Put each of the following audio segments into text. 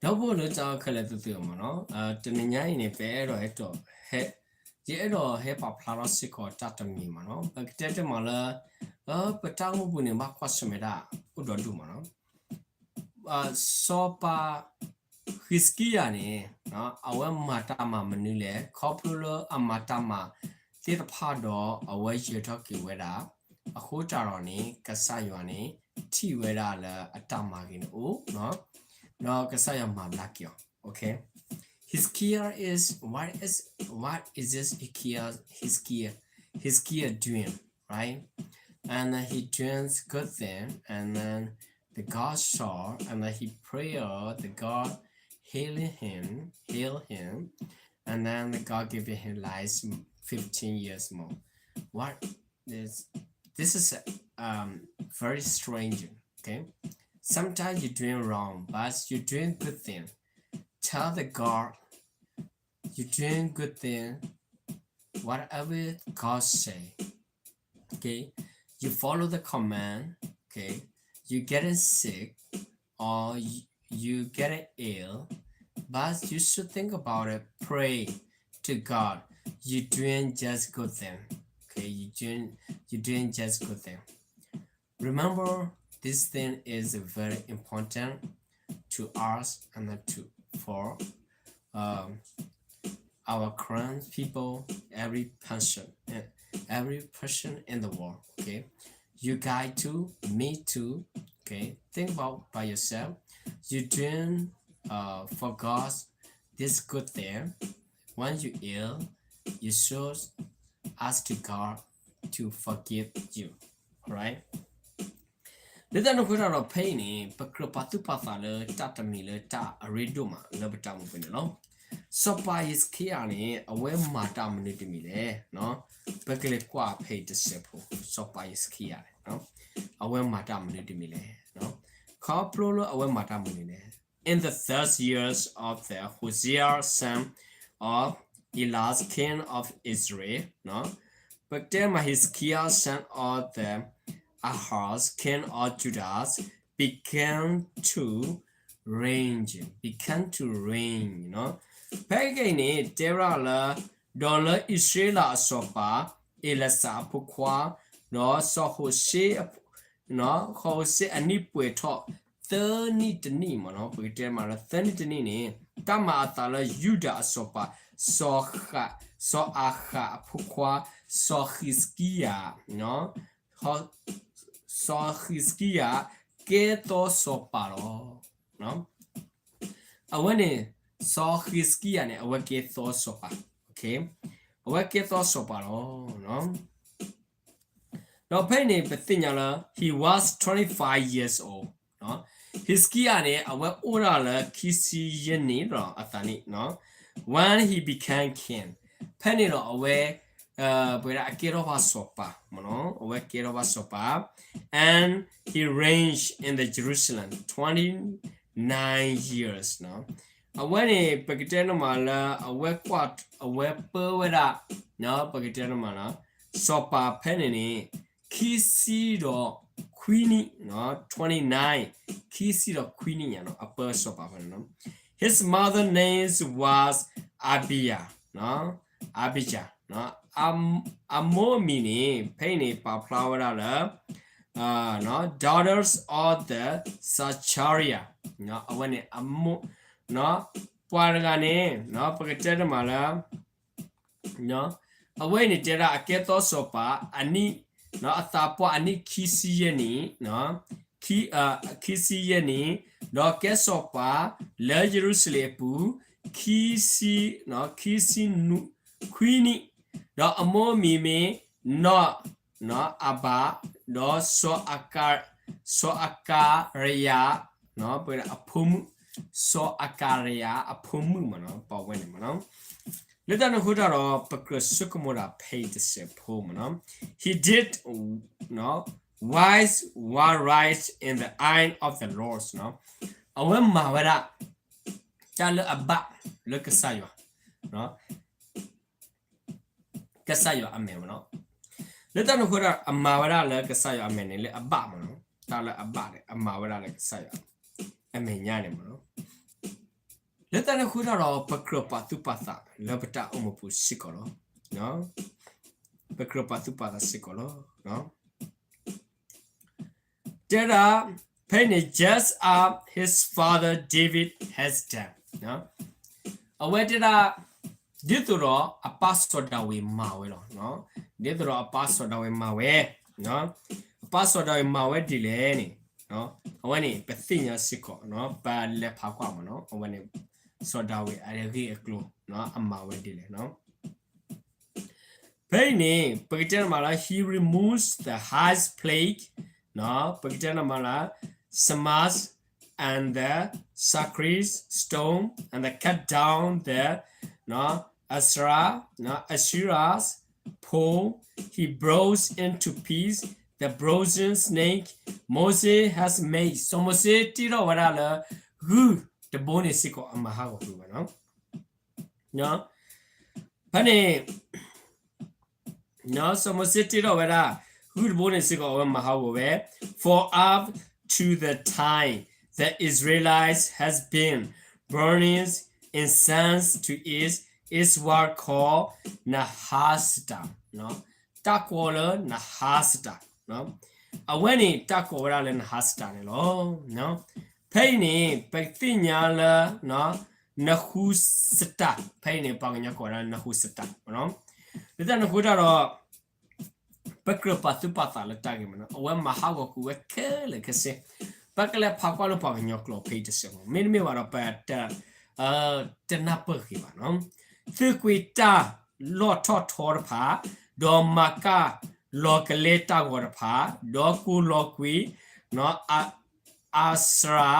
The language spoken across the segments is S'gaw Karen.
ဒီပုၢ်ဝဲၢ်လၢတၢ်အဲၣ်ခဲလၢာ်သ့ၣ်တဖၣ်မ့ၢ်နီၤ, တနံၤညါအံၤန့ၣ် ပအဲၣ်ဒိးဟဲ, ယအဲၣ်ဒိးဟဲပာ်ဖျါထီၣ်စ့ၢ်ကီးတၢ်တမံၤမ့ၢ်နီၤ, ပကတဲတမံၤလၢ ပတၢ်အိၣ်မူပူၤန့ၣ် ဘၣ်ကွၢ်ဆၢၣ်မဲာ်တၢ်အိၣ်ဒီဒူၣ်မ့ၢ်နီၤ. စီၤပၤ ဟံးစကံယၤန့ၣ် အဝဲမၤတၢ်မၤမနုၤလဲၣ်, ခီဖျိလၢအမၤတၢ်မၤသ့ၣ်တဖၣ်ဒီး အဝဲယၢၤထီၣ်က့ၤဝဲဒၣ်, အဃိတၢ်ဒီးန့ၣ် ကစၢ်ယွၤန့ၣ် ထံၣ်ဝဲဒၣ်လၢအတၢ်မၤဂ့ၤန့ၣ်အိၣ်, ဒီးကစၢ်ယွၤမၤဘျါက့ၤအီၤ. Okay. Hezekiah is, what is, what is this Hezekiah, Hezekiah, Hezekiah doing, right? And he doing good thing, and then the God saw, and then he prayed, the God healing him, heal him, and then the God giving him life fifteen years more. What is, this is um, very strange, okay? Sometimes you're doing wrong, but you're doing good thing. Tell the God you're doing good thing, whatever God say. Okay, you follow the command. Okay, you getting sick or you, you getting ill, but you should think about it. Pray to God. You're doing just good thing. Okay, you doing you doing just good thing. Remember, this thing is very important to us and to for um, our Karen people, every person, eh, every person in the world. Okay, you guys too, me too. Okay, think about by yourself. You doing uh, for God this good thing. When you ill, you should ask to God to forgive you. Alright. လၢတၢ်န့ၣ်အဃိတၢ်ဒီးဖဲအံၤန့ၣ် ပကြၢးပာ်သူၣ်ပာ်သးလၢတၢ်တမံၤလၢတၢ်အရ့ဒိၣ်မးလၢပတၢ်အိၣ်မူပူၤန့ၣ်လီၤ. စီၤပၤဟံးစကံယၤန့ၣ် အဝဲမၤတၢ်မနုၤတမံၤလဲၣ်. ပကလဲၤကွၢ်ဖဲအံၤတစဲးဖိ စီၤပၤဟံးစကံယၤန့ၣ် အဝဲမၤတၢ်မနုၤတမံၤလဲၣ်. ခီဖျိလၢအဝဲမၤတၢ်မနုၤလဲၣ်. In the third years of the Hosea son of Elah, king of Israel, ပကတဲမး Hezekiah son of the Ahaz, king of Judah, began to reign, began to reign. ဖဲအံၤန့ၣ် တဲဝဲဒၣ်လၢ ဒီးလၢအံၣ်စရ့လးအစီၤပၤ အ့လးစၤအဖိခွါ, ဒီးစီၤဟိၤၡ့ စီၤဟိၤၡ့အနံၣ်ပှဲၤထီၣ်သၢနံၣ်တနံၣ်မ့ၢ်နီၤ, ပကတဲမးလၢသၢနံၣ်တနံၣ်န့ၣ် တၢ်မၤအသးလၢယူဒၤအစီၤပၤ စီၤဃး, စီၤအၤဃးအဖိခွါ စီၤဟံးစကံယၤ, စီၤဟံးစကံယၤ ကဲသီစီၤပၤလီၤ. အဝဲန့ၣ် စီၤဟံးစကံယၤန့ၣ် အဝဲကဲသီစီၤပၤ, အဝဲကဲသီစီၤပၤလီၤ. ဒီးဖဲအံၤန့ၣ် ပသ့ၣ်ညါလၢ he was twenty-five years old, ဟံးစကံယၤန့ၣ် အဝဲအိၣ်ဒၣ်လၢခံဆံယဲၢ်နံၣ်ဒီးအသးနံၣ်, when he became king, ဖဲန့ၣ်ဒီးအဝဲ ပဝဲဒၣ်အကဲထီၣ်ဘၣ်စီၤပၤမ့ၢ်နီၤ, အဝဲကဲထီၣ်ဘၣ်စီၤပၤ, and he reigned in the Jerusalem twenty-nine years. အဝဲန့ၣ် ပကတဲန့ၣ်မးလၢ အဝဲကွၢ် အဝဲပၢဝဲဒၣ် ပကတဲန့ၣ်မးလၢ စီၤပၤဖဲန့ၣ်န့ၣ် ခံဆံဒီးခွံနံၣ်, twenty-nine, ခံဆံဒီးခွံနံၣ်ညါနီၤ အပၢစီၤပၤဖဲန့ၣ်နီၤ. His mother name was Abia, Abijah. အမိၢ်အမံၤန့ၣ် ဖဲအံၤန့ၣ် ပာ်ဖျါဝဲဒၣ်လၢ daughters of the Zachariah. အဝဲန့ၣ် အမိၢ် ပှၤတဂၤန့ၣ် ပကတဲတမးလၢ အဝဲအံၤန့ၣ် တဲဒၣ်အကဲသီစီၤပၤ အနံၣ် အသးပှၢ်အနံၣ်ခံဆံယဲၢ်နံၣ်, ခံဆံယဲၢ်နံၣ်, ဒီးကဲစီၤပၤလၢယရူၤၡလ့ၣ်အပူၤ ခံဆံ ခွံနံၣ်, ဒီးအမိၢ်အမံၤမ့ၢ် နီၢ် အဘၣ်, ဒီး စီၤအကၤရယၤ အဖိမုၣ်, စီၤအကၤရယၤအဖိမုၣ်မ့ၢ်နီၤ ပဝဲန့ၣ်မ့ၢ်နီၤ. လၢတၢ်န့ၣ်အဃိတၢ်ဒီး ပကြၢးဆိကမိၣ်ဒၣ်ဖဲအံၤတစဲးဖိမ့ၢ်နီၤ. He did wise, what right in the eye of the Lord. အဝဲမၤဝဲဒၣ် တၢ်လၢအဘၣ်လၢကစၢ်ယွၤ ကစၢ်ယွၤအမဲာ်မ့ၢ်နီၤ. လၢတၢ်န့ၣ်အဃိတၢ် အမၤဝဲဒၣ်လၢကစၢ်ယွၤအမဲာ်န့ၣ် လၢအဘၣ်မ့ၢ်နီၤ. တၢ်လၢအဘၣ်န့ၣ် အမၤဝဲဒၣ်လၢကစၢ်ယွၤအမဲာ်ညါန့ၣ်မ့ၢ်နီၤ. လၢတၢ်န့ၣ်အဃိတၢ်ဒီး ပကြၢးပာ်သူၣ်ပာ်သးလၢပတၢ်အိၣ်မူပူၤစ့ၢ်ကီးလီၤ. ပကြၢးပာ်သူၣ်ပာ်သးစ့ၢ်ကီးလီၤ. တဲဒၣ် ဖဲအံၤန့ၣ် just as his father David has done အဝဲတဲဒၣ် ဒ်သိးဒီးအပၢ်စီၤဒၤဝံးမၤဝဲလီၤ. ဒ်သိးဒီးအပၢ်စီၤဒၤဝံးမၤဝဲ, အပၢ်စီၤဒၤဝံးမၤဝဲဒ်လဲၣ်န့ၣ်, အဝဲန့ၣ် ပသ့ၣ်ညါစ့ၢ်ကီး, ပလဲၤဖးကွၢ်မးနီၤ, အဝဲန့ၣ် စီၤဒၤဝံးအဂ့ၢ်အကျိၤ အမၤဝဲဒ်လဲၣ်. ဖဲအံၤန့ၣ် ပကတဲန့ၣ်မးလၢ he removes the highest place, ပကတဲန့ၣ်မးလၢ smashes the sacred stone and cut down the Asherah, Asherah's pole. He breaks into pieces the bronze snake Moses has made. စီၤမိၤၡ့တ့ထီၣ်ဝဲဒၣ်လၢ ဂုၢ်တဘိန့ၣ်စ့ၢ်ကီးအမၤဟးဂီၤကွံာ်ဝဲလီၤ. ဖဲန့ၣ် စီၤမိၤၡ့တ့ထီၣ်ဝဲဒၣ် ဂုၢ်တဘိန့ၣ်စ့ၢ်ကီးအဝဲမၤဟးဂီၤဝဲ, for up to the time the Israelites has been burning incense to it, it was called Nahasita. တၢ်ကိးလၢ Nahasita, အဝဲန့ၣ်တၢ်ကိးဝဲဒၣ်လၢ Nahasita န့ၣ်လီၤ. ဖဲအံၤန့ၣ် ပသ့ၣ်ညါလၢ နဃူစတၢ်, ဖဲအံၤန့ၣ် ပှၤကညီကိးဝဲဒၣ် နဃူစတၢ်, လၢတၢ်န့ၣ်အဃိတၢ်ဒီး ပကြၢးပာ်သူၣ်ပာ်သးလၢတၢ်ဂ့ၢ်မးနီၤ, အဝဲမၤဟးဂီၤကွံာ်ဝဲခဲလၢာ်ခဲဆ့, ပကလဲၤဖးကွၢ်လၢပှၤကညီကျိာ်ဖဲအံၤတစဲးဖိ, မ့တမ့ၢ်ဘၣ်ဒီး ပတ တနၢ်ပၢၢ်ဂ့ၤဘၣ်နီၤ. သုးကွံာ်တၢ်လီၢ်ထီၣ်ထီတဖၣ်, ဒီးမၤကၢ်လီၤကလဲတၢ်ဂီၤတဖၣ်, ဒီးကိးလီၤကွံာ် အၤစရၤ,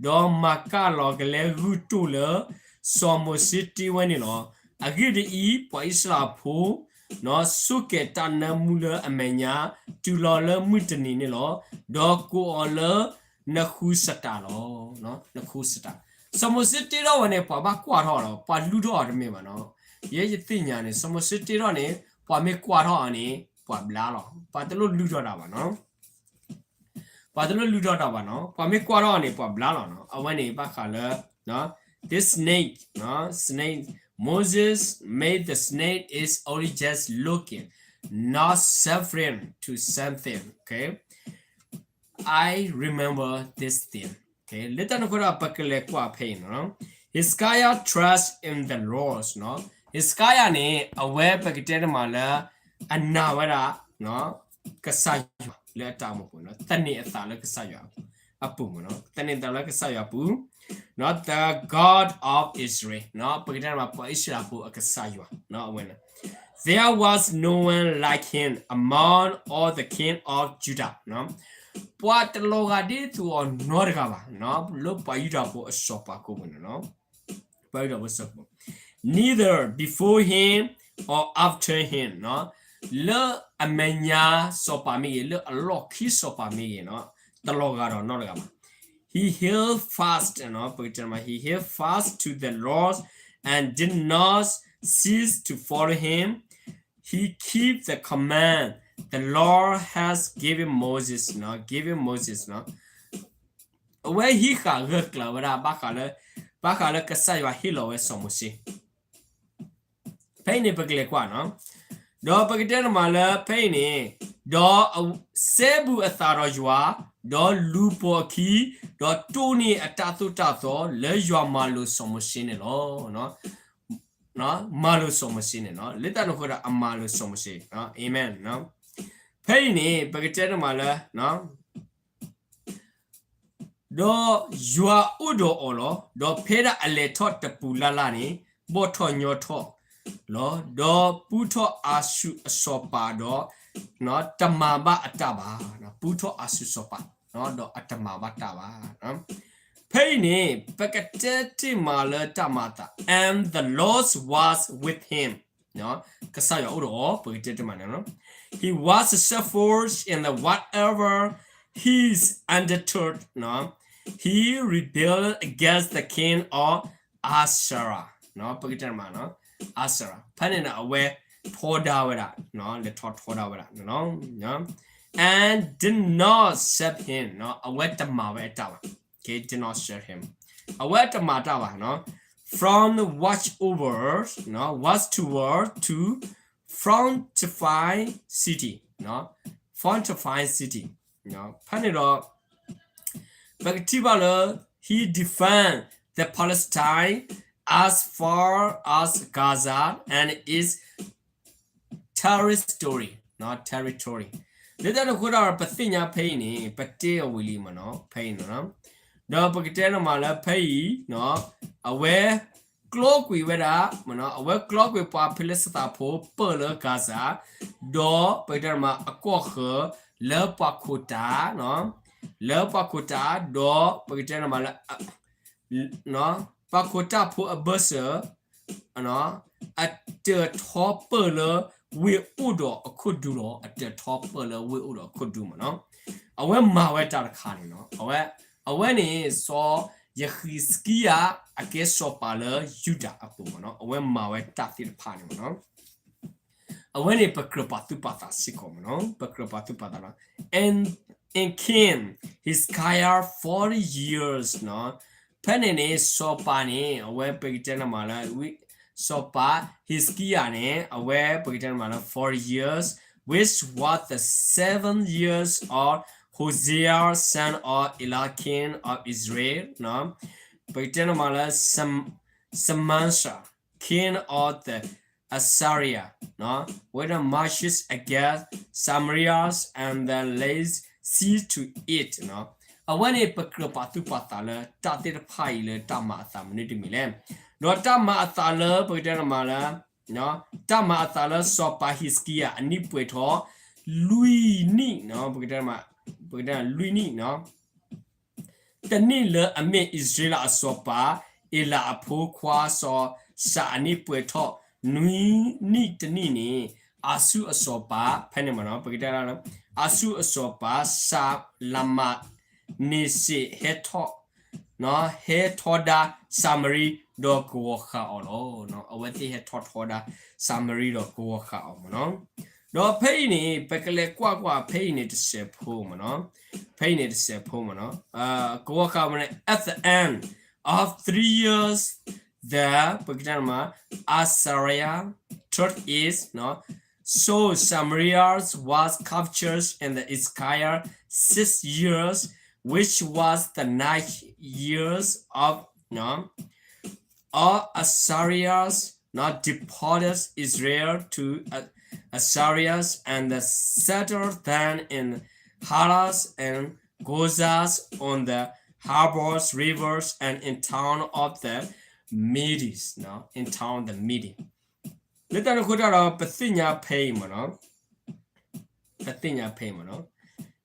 ဒီးမၤကၢ်လီၤကလဲဂုၢ်တိၢ်လၢ စီၤမိၤၡ့တ့ဝဲန့ၣ်လီၤ. အဂ့ၢ်ဒ်အံၤ, ပှၤအံၣ်စရ့လးဖိ ဆိၣ်ကဲၤတၢ်နၢမူလၢအမဲာ်ညါ တုၤလီၤလၢမုၢ်တနံၤန့ၣ်လီၤ. ဒီးကိးအီၤလၢ နဃူစတၢ်လီၤ. နဃူစတၢ်, စီၤမိၤၡ့တ့ထီၣ်ဝဲန့ၣ် ပှၤဘၣ်ကွၢ်ထီၣ်ဒီး ပှၤလုၢ်ထီၣ်အီၤတမ့ၢ်ဘၣ်နီၤ. ယဲယသ့ၣ်ညါန့ၣ် စီၤမိၤၡ့တ့ထီၣ်န့ၣ် ပှၤမ့ၢ်ကွၢ်ထီၣ်အီၤန့ၣ် ပှၤဘျါလီၤ. ပှၤတလိၣ်လုၢ်ထီၣ်တၢ်ဘၣ်နီၤ. ပှၤတလိၣ်လုၢ်ထီၣ်တၢ်ဘၣ်နီၤ. ပှၤမ့ၢ်ကွၢ်ထီၣ်အီၤန့ၣ် ပှၤဘျါလီၤနီၤ. အဝဲန့ၣ်ဘၣ်ဃးလၢ this snake, snake, Moses made the snake is only just looking, not suffering to something, okay? I remember this thing, okay? လၢတၢ်န့ၣ်အဃိဒီး ပကလဲၤကွၢ်ဖဲအံၤနီၤ. Hezekiah trust in the Lord နီၤ. Hezekiah န့ၣ် အဝဲပကတဲန့ၣ်မးလၢ အနာ်ဝဲဒၣ် ကစၢ်ယွၤလၢအတၢ်အိၣ်မူပူၤနီၤ, သန့ၤအသးလၢကစၢ်ယွၤအပူၤမးနီၤ, သန့ၤအသးလၢကစၢ်ယွၤအပူၤ, the God of Israel နီၤ, ပကတဲန့ၣ်မး ပှၤအံၣ်စရ့လးဖိအကစၢ်ယွၤနီၤ, အဝဲန့ၣ် There was no one like him among all the king of Judah နီၤ, ပှၤတလီၤဂာ်ဒ်သိးအီၤနီတဂၤဘၣ်နီၤ, လၢပှၤယူဒၤဖိအစီၤပၤကိးပူၤန့ၣ်နီၤ. ပှၤယူဒၤဖိစီၤပၤ, neither before him or after him နီၤ, လၢအမဲာ်ညါစီၤပၤမ့ၢ်ဂ့ၤ, လၢအလီၢ်ခံစီၤပၤမ့ၢ်ဂ့ၤနီၤ, တလီၤဂာ်ဒီးနီတဂၤဘၣ်. He held fast နီၤ, ပကတဲမး he held fast to the Lord and did not cease to follow him. He keep the command the Lord has given Moses နီၤ, given Moses နီၤ. အဝဲဟံးဃာ်ဂၢၢ်ကျၢၤဝဲဒၣ် ဘၣ်ဃးလၢ ဘၣ်ဃးလၢကစၢ်ယွၤဟ့ၣ်လီၤဝဲစီၤမိၤၡ့. ဖဲအံၤန့ၣ် ပကလဲၤကွၢ်နီၤ, ဒီးပကတဲန့ၣ်မးလၢဖဲအံၤန့ၣ်, ဒီးစဲဘူးအသးဒီးယွၤ, ဒီးလူၤပိာ်အခံ, ဒီးတိၢ်န့ၢ်အတၢ်သိၣ်တၢ်သီလၢယွၤမၤလိာ်စီၤမိၤၡ့န့ၣ်လီၤ. မၤလိာ်စီၤမိၤၡ့န့ၣ်နီၤ, လၢတၢ်န့ၣ်အဃိဒီးအမၤလိာ်စီၤမိၤၡ့, အၤမ့ၣ်. ဖဲအံၤန့ၣ် ပကတဲန့ၣ်မးလၢ ဒီးယွၤအိၣ်ဒီးအီၤလီၤ. ဒီးဖဲဒၣ်အလဲၤထီၣ်တပူၤလၢ်လၢ်န့ၣ်, ဘီၣ်ထီၣ်ညီထီၣ်လီၤ. ဒီးပူထီၣ်အၤၡူၣ်အစီၤပၤဒီး တမၤဘၣ်အတၢ်ဘၣ်. ပူထီၣ်အၤၡူၣ်စီၤပၤ ဒီးအတမၤဘၣ်တၢ်ဘၣ်. ဖဲအံၤန့ၣ် ပကတဲတ့ၢ်မးလၢတၢ်မၤအသး, and the Lord was with him. ကစၢ်ယွၤအိၣ်ဒီးအီၤ, ပကတဲတ့ၢ်မးန့ၣ်, he was successful in the whatever he undertook, he rebelled against the king of Assyria, ပကတဲတ့ၢ်မး, Assyria ဖဲန့ၣ်န့ၣ် အဝဲထီဒါဝဲဒၣ်, လဲၤထီၣ်ထီဒါဝဲဒၣ်, and did not serve him, အဝဲတမၤဝဲအတၢ်ဘၣ်, did not serve him, အဝဲတမၤတၢ်ဘၣ်. from watch over, watch toward to fortify city, fortify city. ဖဲန့ၣ်ဒီး ပကထံၣ်ဘၣ်လၢ he defend the Palestine as far as Gaza and its territory, territory. လၢတၢ်န့ၣ်အဃိဒီး ပသ့ၣ်ညါဖဲအံၤန့ၣ် ပတဲအီၤဝံၤလံမ့ၢ်နီၤ ဖဲအံၤနီၤ. ဒီးပကတဲန့ၣ်မးလၢဖဲအံၤ အဝဲကျီကွံာ်ဝဲဒၣ် အဝဲကျီကွံာ်ပှၤဖလ့ၡသးဖိပၢၢ်လၢ Gaza, ဒီးပကတဲန့ၣ်မးအကီၢ်ဃၢၤ လၢပှၤခိးတၢ် လၢပှၤခိးတၢ် ဒီးပကတဲန့ၣ်မးလၢ ပှၤခိးတၢ်ဖိအဘၢၣ်စၢၤ အတၢၣ်ထီပၢၢ်လၢဝ့ၢ်အိၣ်ဒီးအခိၣ်ဒူလီၤ. အတၢၣ်ထီပၢၢ်လၢဝ့ၢ်အိၣ်ဒီးအခိၣ်ဒူမ့ၢ်နီၤ. အဝဲမၤဝဲတၢ်တခါန့ၣ်နီၤ. အဝဲ အဝဲန့ၣ် စီၤယဃံးစကံယၤ အကဲစီၤပၤလၢယူဒၤအပူၤမ့ၢ်နီၤ. အဝဲမၤဝဲတၢ်သ့ၣ်တဖၣ်န့ၣ်မ့ၢ်နီၤ. အဝဲန့ၣ် ပကြၢးပာ်သူၣ်ပာ်သးစ့ၢ်ကီးမ့ၢ်နီၤ. ပကြၢးပာ်သူၣ်ပာ်သးလီၤ. And, and King Hezekiah forty years နီၤ. ဖဲန့ၣ်န့ၣ် စီၤပၤန့ၣ် အဝဲပကတဲန့ၣ်မးလၢ စီၤပၤ Hezekiah န့ၣ် အဝဲပကတဲန့ၣ်မးလၢ forty years, which was the seven years of Hosea, son of Elah, king of Israel နီၤ. ပကတဲန့ၣ်မးလၢ Shamsha, king of the Assyria, နီၤ, with the marches against Samaria and the laid siege to it နီၤ. အဝဲန့ၣ် ပကြၢးပာ်သူၣ်ပာ်သးလၢတၢ်သ့ၣ်တဖၣ်အံၤလၢတၢ်မၤအသးမနုၤတမံၤလဲၣ်. ဒီးတၢ်မၤအသးလၢပကတဲန့ၣ်မးလၢ တၢ်မၤအသးလၢစီၤပၤ Hezekiah အနံၣ်ပှဲၤထီၣ် လွံၢ်နံၣ်, ပကတဲ လွံၢ်နံၣ် တနံၣ်လၢအမ့ၢ်အံၣ်စရ့လးအစီၤပၤ အ့လးအဖိခွါစီၤၡါအနံၣ်ပှဲၤထီၣ် နွံနံၣ်တနံၣ်န့ၣ် အၤစူၢ်အစီၤပၤ ဖဲန့ၣ်မ့ၢ်နီၤ, ပကတဲလၢ အၤစူၢ်အစီၤပၤ ၡါလမး န့ၣ်စ့ၣ်ဟဲထီၣ် ဟဲထီဒါစၤမရံ ဒီးကဝီၤဃာ်အီၤလီၤ. အဝဲသ့ၣ်ဟဲထီၣ်ထီဒါစၤမရံ ဒီးကဝီၤဃာ်အီၤမ့ၢ်နီၤ. ဒီးဖဲအံၤန့ၣ် ပကလဲၤကွၢ်ကွၢ်ဖဲအံၤန့ၣ်တစဲးဖိမ့ၢ်နီၤ, ဖဲအံၤန့ၣ်တစဲးဖိမ့ၢ်နီၤ, ကဝီၤဃာ်မ့ၢ်န့ၣ် at the end of three years there ပကတဲမး Assyria took it, so Samaria was captured in the Hezekiah six years, which was the ninth years of All Assyrians now deported Israel to uh, Assyria and settled them in Halas and Gozans on the harbors, rivers, and in town of the Medes, no? In town of the Medes. လၢတၢ်န့ၣ်အဃိတၢ်ဒီး ပသ့ၣ်ညါဖဲအံၤမ့ၢ်နီၤ, ပသ့ၣ်ညါဖဲအံၤမ့ၢ်နီၤ,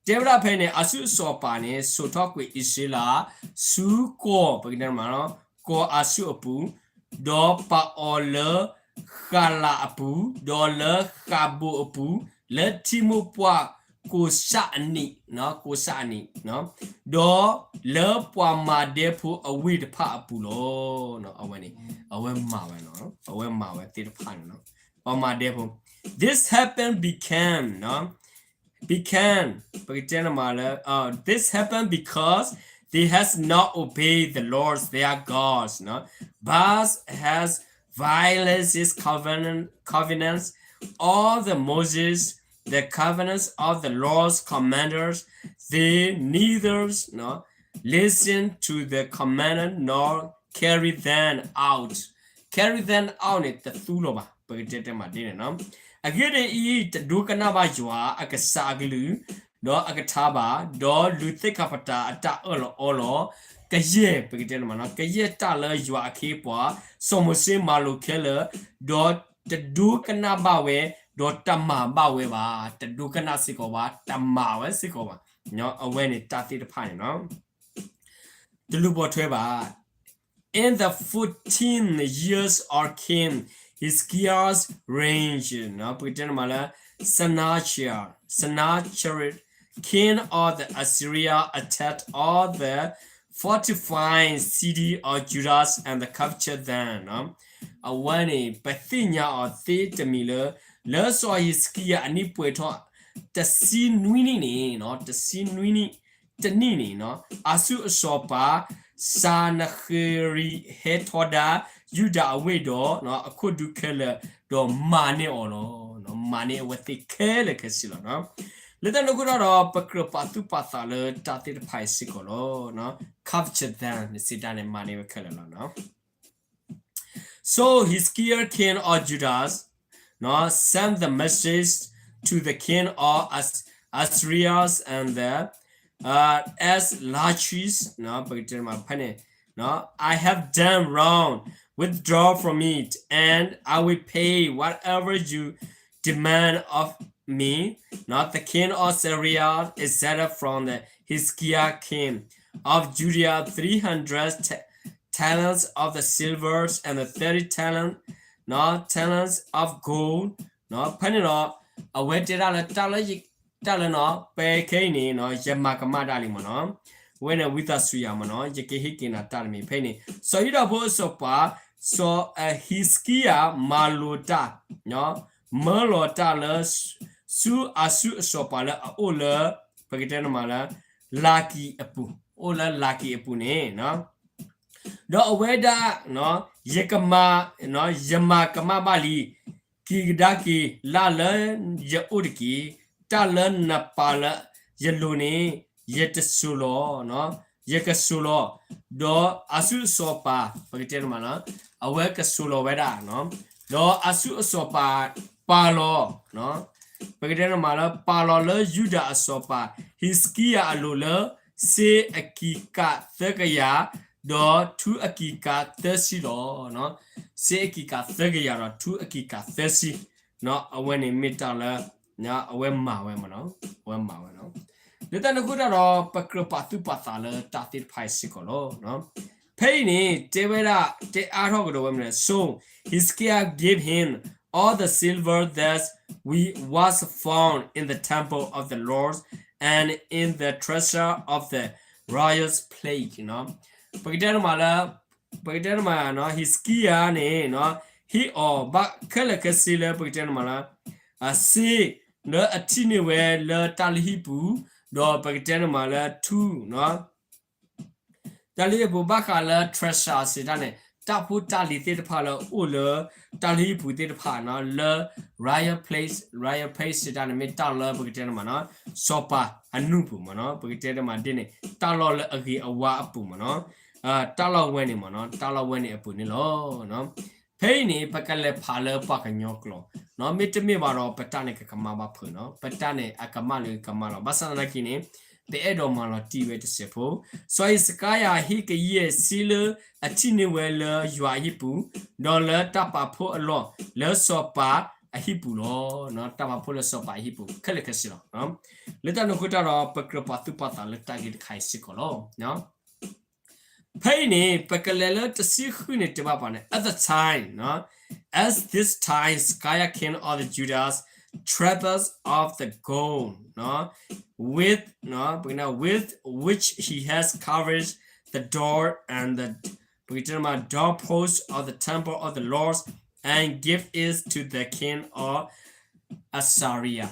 တဲဝဲဒၣ်ဖဲန့ၣ် အၤစူၣ်အစီၤပၤန့ၣ် စိာ်ထီၣ်ကွံာ်အံၣ်စရ့လး ဆူကီၢ် ပကတဲမးနီၤ, ကီၢ်အၤစူၣ်အပူၤ, ဒီးပာ်အီၤလၢဃးလးအပူၤ, ဒီးလၢဃးဘိၣ်အပူၤ, လၢထံမိၢ်ပှၢ်ကိးဆၣ်အနံၣ်, ကိးဆၣ်အနံၣ်, ဒီးလၢပှၤမၤဒဲဖိအဝ့ၢ်တဖၣ်အပူၤလီၤ. အဝဲန့ၣ် အဝဲမၤဝဲနီၤ, အဝဲမၤဝဲသ့ၣ်တဖၣ်န့ၣ်နီၤ, ပှၤမၤဒဲဖိ This happened became, became, ပကတဲန့ၣ်မးလၢ uh, this happened because they has not obeyed the Lord their God, no? But has violated his covenant, covenants, all the Moses, the covenants of the Lord's commanders, they neither, no, listen to the commandment nor carry them out. Carry them out န့ၣ် တသူလီၤဘၣ်, ပကတဲတဲမးဒ်န့ၣ်နီၤ. အဂ့ၢ်ဒ်အံၤ, တဒိကနၣ်ဘၣ်ယွၤအကစၢ်အကလုၢ်, ဒီးအကထါဘၣ်, ဒီးလုၢ်သ့ၣ်ခါပတာ်အတၢ်အၢၣ်လီၤအီလီၤ, ကယဲၢ် ပကတဲန့ၣ်မးနီၤ, ကယဲၢ်တၢ်လၢယွၤအခ့အပှၤ စီၤမိၤၡ့မၤလိာ်ခဲလၢာ်, ဒီးတဒိကနၣ်ဘၣ်ဝဲ, ဒီးတမၤဘၣ်ဝဲဘၣ်, တဒိကနၣ်စ့ၢ်ကီးဘၣ်, တမၤဝဲစ့ၢ်ကီးဘၣ်, အဝဲန့ၣ်တၢ်သ့ၣ်တဖၣ်န့ၣ်နီၤ. တလူၤပိာ်ထွဲဘၣ်. In the fourteenth years of King Hezekiah's reign, ပကတဲန့ၣ်မးလၢ Sennacherib, Sennacherib, king of the Assyria, attacked all the fortified city of Judah and captured them. အဝဲန့ၣ် ပသ့ၣ်ညါအီၤသ့တမံၤလၢ လၢစီၤဟံးစကံယၤအနံၣ်ပှဲၤထီၣ် တဆံနွံနံၣ်န့ၣ်, တဆံနွံနံၣ် တနံၣ်န့ၣ်, အၤစူၢ်အစီၤပၤ စၤနဃ့ရံးဟဲထီဒါ ယူဒၤအဝ့ၢ်ဒီး အခိၣ်ဒူခဲလၢာ် ဒီးမၤန့ၢ်အီၤလီၤ. မၤန့ၢ်အဝဲသ့ၣ်ခဲလၢာ်ခဲဆ့လီၤ. လၢတၢ်န့ၣ်အဃိဒီး ပကြၢးပာ်သူၣ်ပာ်သးလၢတၢ်သ့ၣ်တဖၣ်အံၤစ့ၢ်ကီးလီၤ. Capture them န့ၣ်စံးတၢ်န့ၣ် မၤန့ၢ်ဝဲခဲလၢာ်လီၤ. So Hezekiah, king of Judah, နော်, sent the message to the king of As- Assyria and the uh, as Lachish, နော်, ပကတဲမးဖဲန့ၣ်, နော်, I have done wrong. Withdraw from it, and I will pay whatever you demand of me. Now the king of Syria accepted from the Hezekiah king of Judah three hundred ta- talents of the silver and the thirty talent, no, talents of gold. ဖဲန့ၣ်ဒီး အဝဲတဲဒၣ်လၢတၢ်လၢယ တၢ်လၢနီၤ ပခဲအံၤန့ၣ်နီၤ ယမၤကမၣ်ဒၣ်လံမ့ၢ်နီၤ, အဝဲန့ၣ်ဝံသးစူၤယၤမ့ၢ်နီၤ ယကဟ့ၣ်က့ၤနၤတၢ်တမံၤဖဲအံၤန့ၣ် စီၤယူဒၤဖိအစီၤပၤ စီၤဟံးစကံယၤ မၤလိာ်တၢ် မၢလီၤတၢ်လၢ ဆူအၤစူၢ်အစီၤပၤလၢအအိၣ်လၢ ပကတဲန့ၣ်မးလၢ လၤကံၤအပူၤ အိၣ်လၢလၤကံၤအပူၤန့ၣ် ဒီးအဝဲဒၣ် ယကမၤ ယမၤကမၣ်ဘၣ်လံ, က့ၤကဒါက့ၤ လၢ်လၢယအိၣ်တက့ၢ်. တၢ်လၢနပာ်လၢယလိၤန့ၣ် ယတစိၤလီၤ, ယကစိၤလီၤ. ဒီးအၤစူၢ်အစီၤပၤ ပကတဲန့ၣ်မးလၢ အဝဲကစိၤလီၤဝဲဒၣ်, ဒီးအၤစူၢ်အစီၤပၤ ပာ်လီၤ ပကတဲန့ၣ်မးလၢ ပာ်လီၤလၢယူဒၤအစီၤပၤ ဟံးစကံယၤအလိၤလၢ စ့အကံကးသၢကယၤ ဒီးထူအကံကးသၢဆံလီၤ. စ့အကံကးသၢကယၤဒီးထူအကံကးသၢဆံ, အဝဲန့ၣ်မ့ၢ်တၢ်လၢ အဝဲမၤဝဲမ့ၢ်နီၤ, အဝဲမၤဝဲနီၤ. လၢတၢ်န့ၣ်အဃိတၢ်ဒီး ပကြၢးပာ်သူၣ်ပာ်သးလၢတၢ်သ့ၣ်တဖၣ်အံၤစ့ၢ်ကီးလီၤ. ဖဲအံၤန့ၣ် တဲဝဲဒၣ် တဲအါထီၣ်ကဒီးဝဲမနုၤလဲၣ်, So Hezekiah gave him all the silver that we was found in the temple of the Lord and in the treasure of the royal plate. ပကတဲန့ၣ်မးလၢ ပကတဲန့ၣ်မး ဟံးစကံယၤန့ၣ် ဟ့ၣ်အီၤဘၣ်ခဲလၢာ်ခဲဆ့လၢ ပကတဲန့ၣ်မးလၢ အစ့ လၢအထံၣ်န့ၢ်ဝဲလၢတၢ်လုၢ်ဟံၣ်ပူၤ, ဒီးပကတဲန့ၣ်မးလၢထူ တၢ်လုၢ်ဟံၣ်ပူၤဘၣ်ဃးလၢ treasure စံးတၢ်န့ၣ် တၢ်ဖိတၢ်လံၤသ့ၣ်တဖၣ်လၢအိၣ်လၢ တၢ်လုၢ်ဟံၣ်ပူၤသ့ၣ်တဖၣ်နီၤ လၢ royal place, royal place စံးတၢ်န့ၣ် မ့ၢ်တၢ်လၢပကတဲန့ၣ်မးနီၤ စီၤပၤအနူၢ်ပူၤမ့ၢ်နီၤ ပကတဲတမးဒ်န့ၣ် တၢ်လီၢ်လၢအဂ့ၤအဝါအပူၤမ့ၢ်နီၤ တၢ်လီၢ်ဝဲန့ၣ်မ့ၢ်နီၤ တၢ်လီၢ်ဝဲန့ၣ်အပူၤန့ၣ်လီၤ. ဖဲအံၤန့ၣ် ပကလဲၤဖးလၢပှၤကညီကျိာ် မ့တမ့ၢ်ဘၣ်ဒီး ပတၢ်န့ၣ်ကကမၣ်ဘၣ်ဖုးနီၤ ပတၢ်န့ၣ်အကမၣ်လၢကမၣ်လီၤ. ဘၣ်ဆၣ်သနာ်က့န့ၣ် ပအဲၣ်ဒိးမၤလီၤတံၢ်ဝဲတစဲးဖိ စီၤဟံးစကါယၤဟ့ၣ်ကယဲၢ်စ့လၢအထံၣ်န့ၢ်ဝဲလၢယွၤအဟံၣ်ပူၤ ဒီးလၢတၢ်ပာ်ဖှိၣ်အလီၢ်လၢစီၤပၤအဟံၣ်ပူၤလီၤ. တၢ်ပာ်ဖှိၣ်လၢစီၤပၤအဟံၣ်ပူၤခဲလၢာ်ခဲဆ့လီၤ. လၢတၢ်န့ၣ်အဃိတၢ်ဒီး ပကြၢးပာ်သူၣ်ပာ်သးလၢတၢ်ဂ့ၢ်တခါအံၤစ့ၢ်ကီးလီၤ. ဖဲအံၤန့ၣ် ပကလဲၤလၢတဆံဃုန့ၣ်တဲဘၣ်ပှၤန့ၣ် at the time, at this time Hezekiah king of the Judah stripped off the gold with, with which he has covered the door and the, ပကတဲမး doorpost of the temple of the Lord and gave it to the king of Assyria.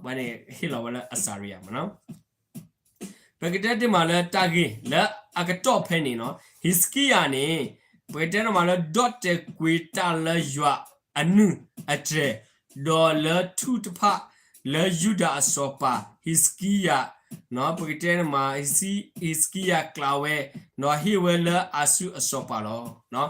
ဝဲန့ၣ် ဟ့ၣ်လီၤဝဲလၢ Assyria မ့ၢ်နီၤ ပကတဲတ့ၢ်မးလၢတၢ်ဂ့ၢ်လၢအကတီၢ်ဖဲန့ၣ်နီၤ ဟံးစကံယၤန့ၣ် ပကတဲတ့ၢ်မးလၢ ဒီးတဲာ်ကွံာ်တၢ်လၢယွၤအနူၢ်အတြဲၤ ဒီးလၢထူတဖၣ်လၢယူဒၤအစီၤပၤ ဟံးစကံယၤ ပကတဲတ့ၢ်မး ဟံးစကံယၤကျးဝဲ ဒီးဟ့ၣ်ဝဲလၢအၤစူၢ်အစီၤပၤလီၤ.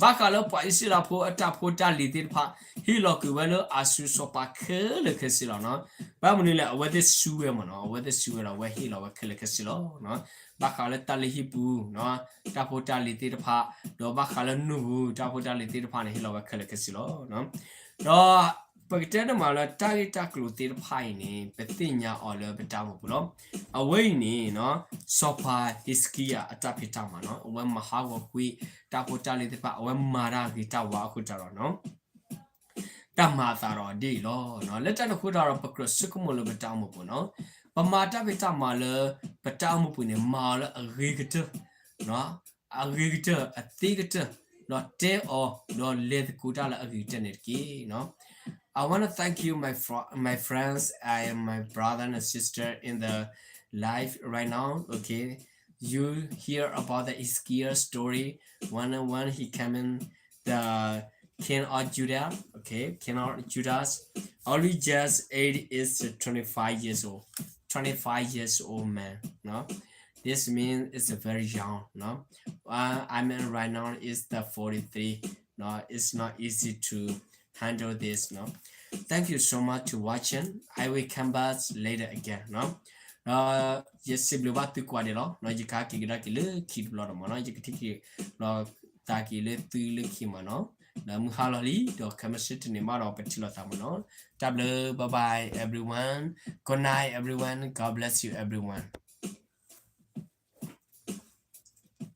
ဘၣ်ဃးလၢပှၤအံၣ်စရ့လးဖိအတၢ်ဖိတၢ်လံၤသ့ၣ်တဖၣ် ဟ့ၣ်လီၤကွံာ်ဝဲလၢအၤစူၢ်စီၤပၤခဲလၢာ်ခဲဆ့လီၤ. ဘၣ်မနုၤလဲၣ် အဝဲသ့ၣ်စူၢ်ဝဲမ့ၢ်နီၤ အဝဲသ့ၣ်စူၢ်ဝဲဒီး အဝဲဟ့ၣ်လီၤဝဲခဲလၢာ်ခဲဆ့လီၤ. ဘၣ်ဃးလၢတၢ်လုၢ်ဟံၣ်ပူၤ တၢ်ဖိတၢ်လံၤသ့ၣ်တဖၣ် ဒီးဘၣ်ဃးလၢနူၢ်ပူၤ တၢ်ဖိတၢ်လံၤသ့ၣ်တဖၣ်န့ၣ် ဟ့ၣ်လီၤဝဲခဲလၢာ်ခဲဆ့လီၤ. ဒီးပကတဲတ့ၢ်မးလၢတၢ်ဂ့ၢ်တၢ်ကျိၤသ့ၣ်တဖၣ်အံၤန့ၣ် ပသ့ၣ်ညါအီၤလၢပတၢ်အိၣ်မူပူၤလီၤ. အဝဲအံၤန့ၣ် စီၤပၤဟံးစကံယၤအတၢ်ဖံးတၢ်မၤနီၤ အဝဲမၤဟးဂီၤကွံာ် တၢ်ဖိတၢ်လံၤသ့ၣ်တဖၣ် အဝဲမၤတၢ်ဂ့ၤတၢ်ဝါအဃိတၢ်ဒီး တၢ်မၤအသးဒီးဒ်အံၤလီၤ. လၢတၢ်န့ၣ်အဃိတၢ်ဒီး ပကြၢးဆိကမိၣ်လၢပတၢ်အိၣ်မူပူၤနီၤ ပမၤတၢ်ဖံးတၢ်မၤလၢ ပတၢ်အိၣ်မူပူၤန့ၣ် မၤအီၤလၢအဂ့ၤကတၢၢ် အဂ့ၤကတၢၢ် အသ့ကတၢၢ် ဒီးတဲအီၤ ဒီးလဲၤသကိးတၢ်လၢအဂ့ၤကတၢၢ်န့ၣ်တက့ၢ်. I want to thank you, my fr- my friends and my brother and sister in the live right now. Okay, you hear about the Ezekiel story when when he came in the king of Judah, okay, king of Judah, only just eight is twenty-five years old, twenty-five years old man, no? This means it's very young, no? Uh, I mean, right now is the forty-three, no? It's not easy to handle this, no? Thank you so much to watching. I will come back later again, no? ဒီးယစံးဘျုးဘၣ်သုကိးဂၤဒဲးလီၤ. ယကဟဲက့ၤကဒါက့ၤလၢခံတဘျီဒီးမ့ၢ်နီၤ, ယကထံၣ်က့ၤလိာ်သးက့ၤလၢသုလၢခံမ့ၢ်နီၤ. ဒီးမုၢ်ဟါလီၤလံ, ဒီးခဲမုၢ်ဆ့တနံၤမးဒီးပထံၣ်လိာ်သးမ့ၢ်နီၤ. တၢ်ဘျုး, bye bye everyone. Good night everyone. God bless you everyone.